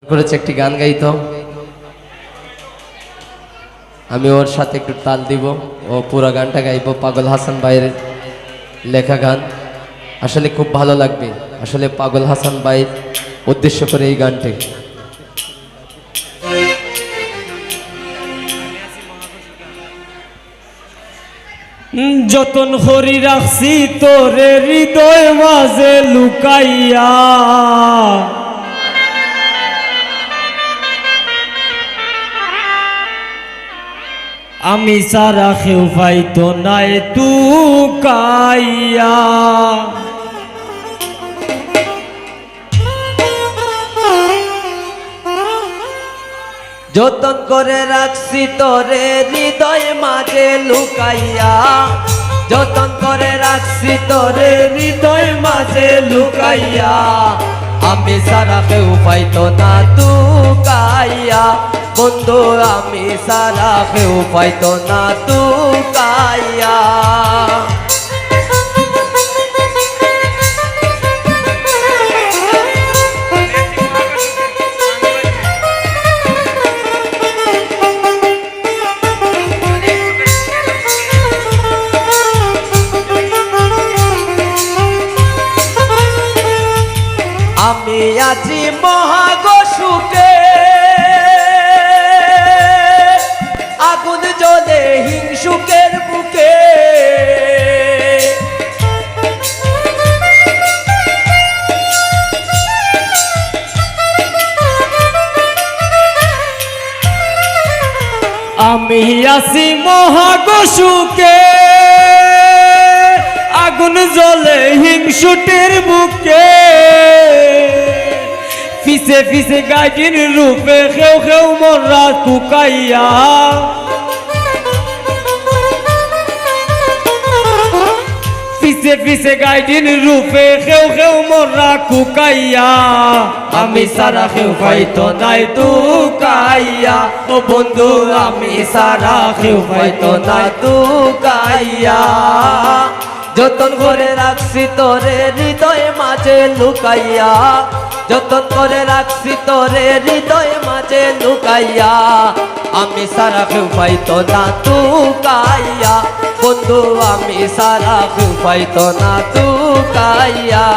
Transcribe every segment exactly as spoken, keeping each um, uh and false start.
করেছে একটি গান গাইতো, আমি ওর সাথে একটু তাল দিব। ও পুরা গানটা গাইবো, পাগল হাসান ভাইয়ের লেখা গান। আসলে খুব ভালো লাগবে, আসলে পাগল হাসান ভাইয়ের উদ্দেশ্য করে এই গানটি। যতন করি রাখছি তোরে হৃদয় মাঝে লুকাইয়া, আমি ছাড়া কেউ পাইতো নায় তুকাইয়া। যতন করে রাখছি তোরে হৃদয় মাঝে লুকাইয়া, যতন করে রাখছি তোরে হৃদয় মাঝে লুকাইয়া। আমি ছাড়া কেউ পাইতো না তুকাইয়া, বন্ধু আমি ছাড়া কেউ পাইতো না তুকাইয়া। আমি আছি মহাগ শোকে, আগুন জ্বলে হিংসুকের বুকে। আমি আছি মহাগ শোকে, আগুন জ্বলে হিংসুকের বুকে। পিছে পিছে গাইদিন রূপে কেউ কেউ মররা কুকাইয়া। পিছে পিছে গাইদিন রূপে কেউ কেউ মররা কুকাইয়া। আমি ছাড়া কেউ পাইতো নায় তুকাইয়া, ও বন্ধু আমি ছাড়া কেউ পাইতো নায় তুকাইয়া। যতন করে রাখছি তোরে হৃদয় মাঝে লুকাইয়া, যতন করে রাখছি তোরে হৃদয় মাঝে লুকাইয়া। আমি ছাড়া কেউ পাইতো না তুকাইয়া, বন্ধু আমি ছাড়া কেউ পাইতো না তুকাইয়া।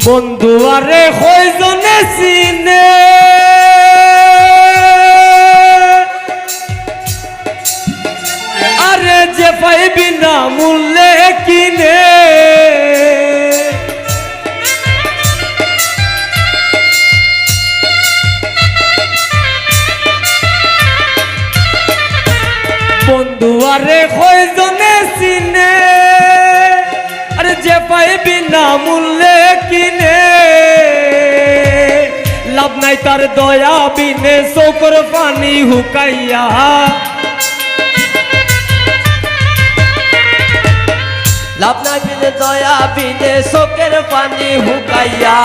বন্ধু আরে কয়জনে চিনে, আরে যে পাই বিনা মূল্যে কিনে। বন্ধু আরে কয়জনে চিনে, আরে যে পাই বিনা মূল্যে কিনে। লাভ নাই তার দয়া বিনে চোখর পানি হুকাইয়া। লাভ নাই বিনে দয়া বিনে চোখর পানি হুকাইয়া।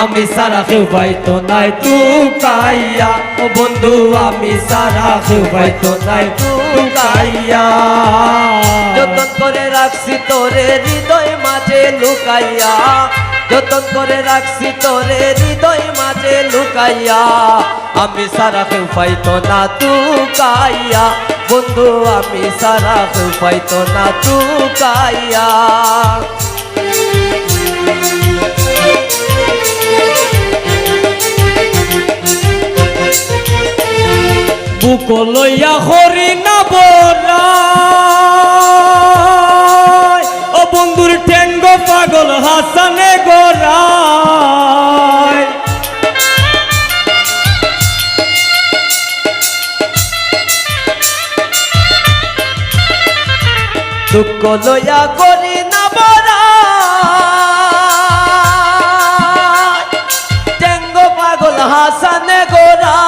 আমি ছাড়া কেউ পাইতো নায় তুকাইয়া, ও বন্ধু আমি ছাড়া কেউ পাইতো নায় তুকাইয়া। যতন করে রাখছি তোরে হৃদয় মাঝে লুকাইয়া, যতন করে রাখছি তোরে হৃদয় মাঝে লুকাইয়া। আমি ছাড়া কেউ পাইতো না তুকাইয়া, বন্ধু আমি ছাড়া কেউ পাইতো না তুকাইয়া। বুকো লইয়া করি না বড়াই, ও বন্ধুর ঠেঙ্গো পাগল হাসানে গড়াই। দুঃখ লইয়া করি না বড়াই, টেঙ্গো পাগল হাসানে গড়াই।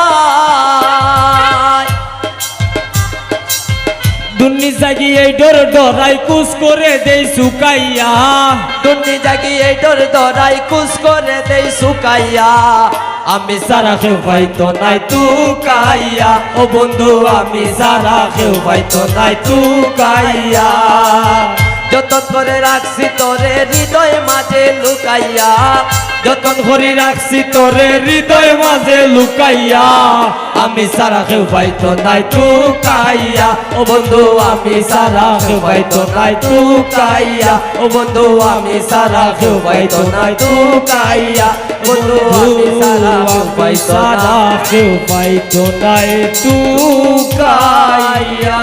দুর্নীতি জাগি এই ডর ডরাই কুস করে দেই সুকাইয়া। দুর্নি জাগি এই ডর ডরাই কুস করে দেই সুকাইয়া। আমি সারা কেউ পাইতো নাই তুকাইয়া, ও বন্ধু আমি সারা কেউ পাইতো নাই তুকাইয়া। যতন করে রাখছি তোরে হৃদয় মাঝে লুকাইয়া, যতন করি রাখছি তোরে হৃদয় মাঝে লুকাইয়া। আমি সারা কেউ পাইতো নাই তুকাইয়া, ও বন্ধু আমি সারা কেউ পাইতো নাই তুকাইয়া, ও বন্ধু আমি সারা কেউ পাইতো নাই তুকাইয়া, বন্ধু আমি সারা কেউ পাইতো নাই। কেউ পাইতো নাই তুকাইয়া।